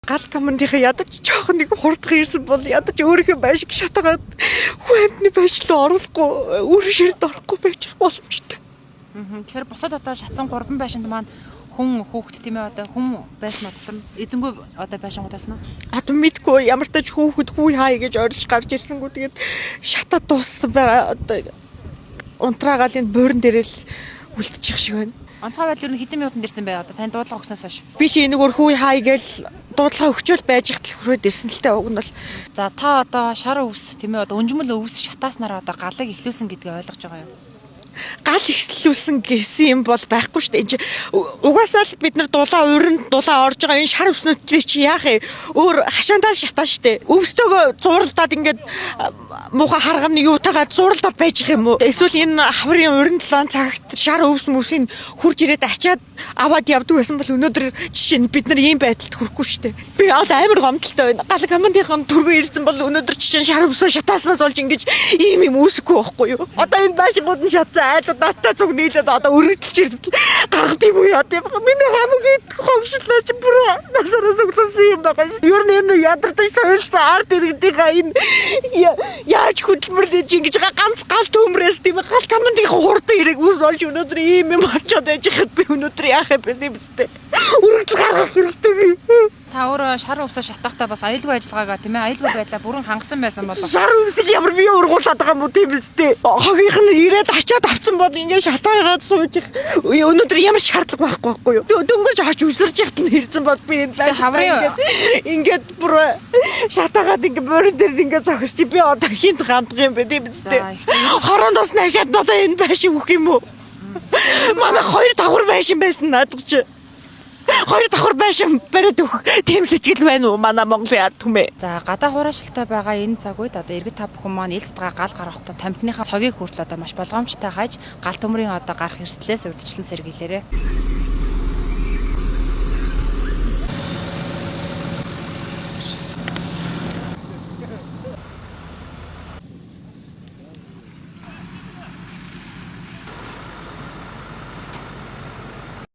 Гал командынхаа ядаж жоохон нэг хурдхан ирсэн бол ядаж өөрийнхөө байшиг шатгаад хүн амьтны байшин руу оруулахгүй, өөр ширэд орохгүй байж боломжтой. Тэгэхээр бусад одоо шатсан 3 байшинд маань хүн, хүүхэд, тийм ээ, одоо хүн байсан уу, дотор нь эзэнгүй одоо байшингууд байсан уу? Одоо мэдгүй, ямар ч тач хүүхэд хүү хаа гэж орилж гарч ирсэнгүү, тэгээд шатаад дууссан байгаа. Одоо унтраагаал энэ буурин дээр л үлдчих шиг байна. Онцгой байдал ер нь хэдэн минутанд ирсэн бэ? Одоо тань дуудлага өгснөөс хойш. Би чи энийг өөр хүү хаа гээл дуудлага өгчөөл байж ихтэл хүрээд ирсэн л дээ уг нь бол. За, та одоо шар өвс, тийм ээ, одоо өнжмөл өвс шатааснараа одоо галыг эхлүүлсэн гэдгийг ойлгож байгаа юм. Гал ихслүүлсэн гэсэн юм бол байхгүй шүү дээ. Энд чи угаасаа л бид нар дулаан уранд дулаан орж байгаа энэ шар өвснөтлөө чи яах юм? Өөр хашаандаа шатаа шүү дээ. Өвстөөгөө зууралдаад ингээд муухай харган юутайгаа зууралдаад байж юм уу? Эсвэл энэ хаврын уран дулаан цагт шар өвс мөвсийг хурж ирээд ачаад аваад явдаг байсан бол өнөөдөр жишээ нь бид нар ийм байдалд хүрэхгүй шүү дээ. Би бол амар гомдолтой байна. Гал командынхан түргэн ирсэн бол өнөөдөр жишээ нь шар өвсөө шатааснаас болж ингэж ийм юм үүсэхгүй байхгүй юу? Одоо энэ байшингууд нь шатсан айлууд надтай цуг нийлээд одоо өргөдөлж ирдэл гаргад юм уу яа тийм. Миний хамаг идэх хогшлоо чи бүр насаараа суглуулсан юм байгаа. Ер нь энэ ядардаж соёлсон ард иргэдийнхаа энэ яаж хөдөлмөрлөж ингэж ганц гал төмрөөс, тийм, гал командынхан хурдан ирэг үс болж өнөөдөр ийм юм очоод байж хад би өнөөдөр яах юм бэ, тийм үстэй. Өргөдөл гаргах хэрэгтэй би. Та өөрөө шар өвсөө шатахдаа бас аюулгүй ажиллагаагаа, тийм ээ, аюулгүй байдлаа бүрэн хангасан байсан бол бас Шар өвсөг ямар би ургуулад байгаа юм уу, тийм үстэй. Хогийнх нь ирээд ачаад авцсан бол ингээд шатаагаад сууж их өнөөдөр ямар шаардлага байхгүй байхгүй юу? Дөнгөж хач үсэрч яхад нь ирсэн бол би энэ Тэгээ хаврын- ингээд бүр шатаагаад ингээд морин дээр ингээд зогсож би одоо хинт хандах юм бэ, тийм үстэй. За, их чинь- Хорооноос нахиад надаа энэ байшин өгөх юм уу? Манай хоёр давхар байшин байсан наадах чи. Хоёр давхар байшин бариад өгөх тийм сэтгэл байна уу манай Монголын ард түмээ? За, гадаа хураашилтай байгаа энэ цаг үед одоо иргэд та бүхэн маань ил задгаа гал гаргахдаа тамхиныхаа цогийг хүртэл одоо маш болгоомжтой хайж гал төмрийн одоо гарах эрсдлээс урьдчилан сэргийлээрэй.